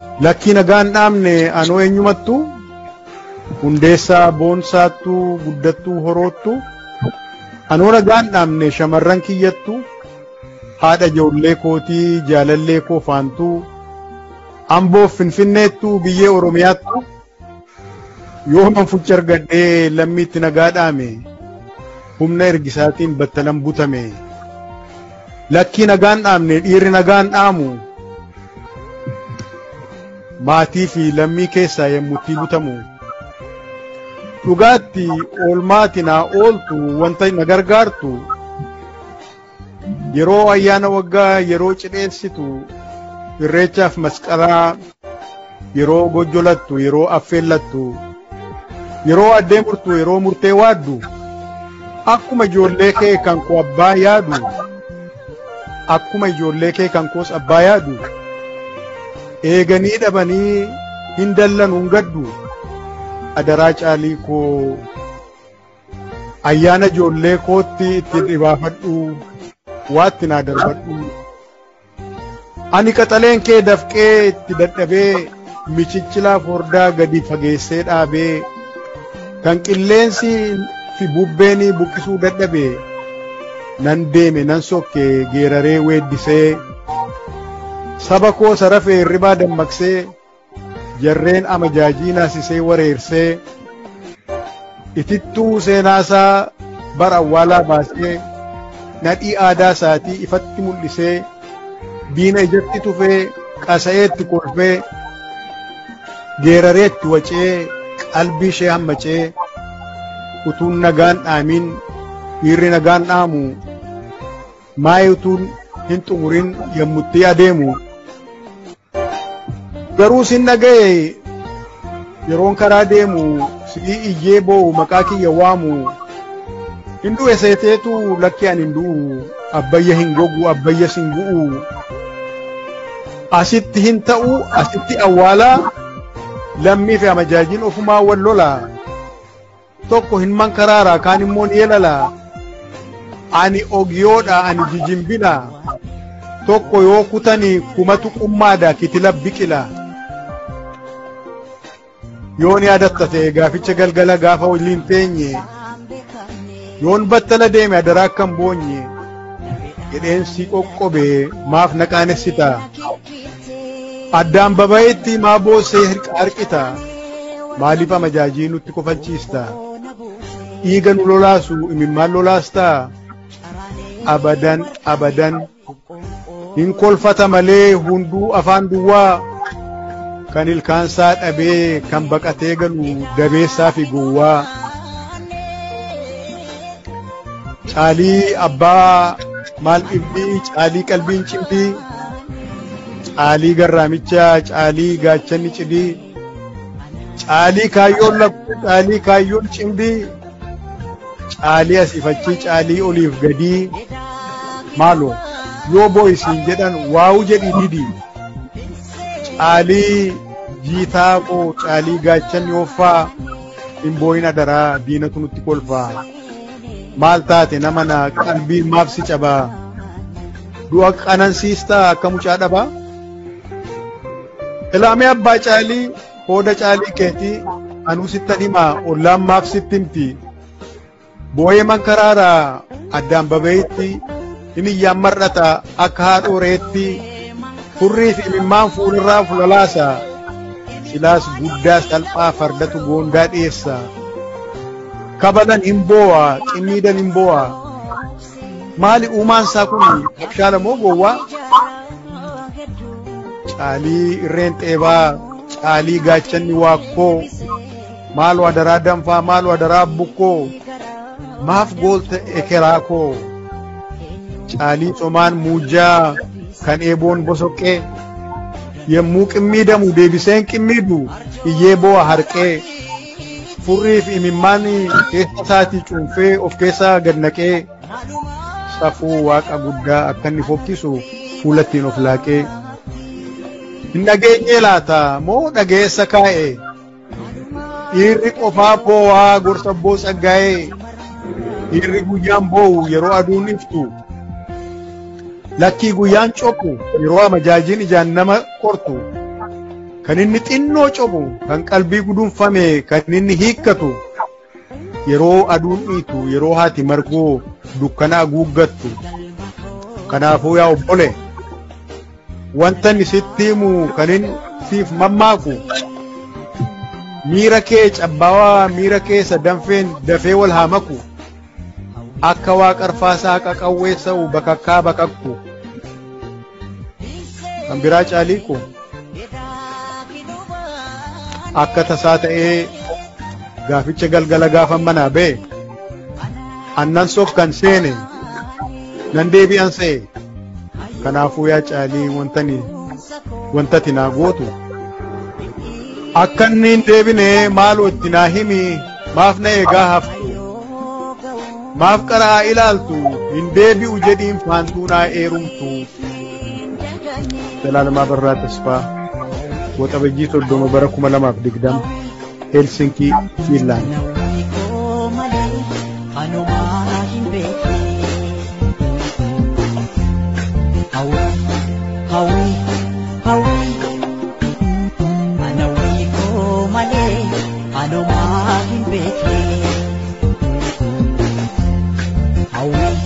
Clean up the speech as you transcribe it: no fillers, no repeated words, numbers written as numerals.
Lakkii nagaan dhaamne anoo eenyumattu Hundeessaa Boonsaattuu Guddattuu Horoottu anoo nagaan dhaamne shamarran kiyyattu haadha ijoollee kootii jaalallee koo faantuu Amboof Finfinneettuu biyyee Oromiyaattu yooman fucha argadhee lammiitti nagaa dhaame humna ergisaatiin battalan butame. Lakkii nagaan dhaamne dhiirri nagaan dhaamu maatii fi lammii keessaa yommutti butamu. Dhugaatti oolmaati naa ooltu wanta na gargaartu yeroo ayyaana waggaa yeroo cidheessitu irreechaaf masqalaa yeroo gojjolattu yeroo affeellattu yeroo addee murtu yeroo murtee waaddu akkuma ijoollee kee kan koo abbaa yaadu akkuma ijoollee kee kan koos abbaa yaadu eeganii dhabanii hin dallanu hin gaddu adaraa caalii koo ayyaana ijoollee kootti itti dhibaafadhu waatti naa darbadhu. Ani qaxaleen kee dafqee itti dadhabee michichilaa hordaa gadi fageessee dhaabee kan qilleensi fi bubbeen buqqisuu dadhabe nan deeme nan sokke geeraree weeddisee saba koo sarafee hirribaa dammaqsee jarreen amajaajii naasisee wareersee itittuu seenaasaa bara awwaalaa baasee nadhii aadaa isaatii ifatti mul'isee diina ijatti tufee qasa'eetti kolfee geerareetti wacee qalbii ishee hammacee utuun nagaan dhaamin dhiirri nagaan dhaamu maayii utuun hin xumurin yommutti adeemu. Garuu sin dhaga'e yeroon karaa deemu si'ii iyyee boo'u maqaa kiyya waamu hin du'e seeteetu lakki ani hin du'u abbayya hin gogu abbayya sin gu'u asitti hin ta'u asitti awwaalaa lammii fi amajaajiin ofumaa wal lolaa tokko hin mankaraaraa kaan immoo ni yelalaa ani ogyoodha ani jijimbila tokko yoo kutanii kumatu qummaadha kitila biqila. Yoon yaadatta ta'e gaaficha galgala gaafa waliin teenye yoon battala deeme adaraa akkam boonye jedheen si qoqqobe maaf na qaanessita addaan babayetti maa boossee harqita maaliif amajaajii nutti kofalchiista dhiiga nu lolaasu imimmaan lolaastaa abadan abadan hin kolfata malee hunduu afaan duwwaa kan ilkaansaa dhabee kan baqatee galu dabeessaa fi gowwaa. Caalii abbaa maal dhibbii caalii qalbiin cimdii caalii garraamichaa caalii gaachanni cidii caalii kaayyoon lakkuu caalii kaayyoon cimdii caalii asiifachii caalii oliif gadii maaloo yoo boo'isiin jedhan waa'u jedhii didii caalii jiitaa koo caalii gaachanni ooffaa hin boo'in adaraa diinatu nutti kolfaa maal taate nama na qalbiin maaf si cabaa du'a qanansiistaa akka mucaa dhabaa ilaamee abbaa caalii hooda caalii keetii anuu sittan himaa ollaan maaf sitti himti boo'ee mankaraaraa addaan baba'itti hin iyyaan mar'ata akka haadhoo reetti furrii fi imimmaan fuulirraa fulalaasa silaas guddaa salphaa fardatu goondaa dhiyeessa kabalan hin boo'a qimmiidan hin boo'a maali uumaan isaa kun abshaala moo gowwaa caalii irreen xeebaa caalii gaachanni waakkoo maaloo adaraa danfaa maaloo adaraa bukkoo maaf goolta ekeraa koo caalii somaan muujaa kan eeboon bosoqqee yemmuu qimmiidamu deebiseen qimmiidu iyyee boo'a harqee furrii fi imimmaan keessa isaatii cuunfee of keessaa gad naqee safuu waaqa guddaa akka inni fokkisu fuulattiin of laaqee hin dhageenyee laata moo dhageessa kaa'e dhiirri qofaa boo'aa gorsa abboo tsaggaa'ee dhiirri guyyaan boo'u yeroo aduun iftu lakkii guyyaan cophu yeroo amajaajiin ijaan nama qortu Kan inni xinnoo cobu, kan qalbii gudunfame, kan inni hiikkatu, yeroo aduun dhiitu, yeroo haati margoo dukkana haguuggattu. Kanaafuu yaa obbole, wanta inni sitti himu kan inni siif mammaaku, miira kee cabbaawaa miira keessa danfeen dafee wal haa maku, akka waa qarfaasaa qaqawweessa'u bakakkaa bakakku. Kan biraa caaliiku akka tasaa ta'ee gaaficha galgala gaafa manaa ba'e annan sokkan seene nan deebi'an se'e. Kanaafuu yaa caalii wantati naa gootu akka inni hin deebine maaloo itti naa himi. Maaf na eegaa haftu? Maaf qaraa ilaaltu? Hin deebi'u jedhiin faantuu naa eerumtu. Zalaalamaa Barraa Tasfaa, Waxabajjii 30 bara 2020, Helsinkii, Fiinlaand. Malee anumaa hin beekne. Hawwi.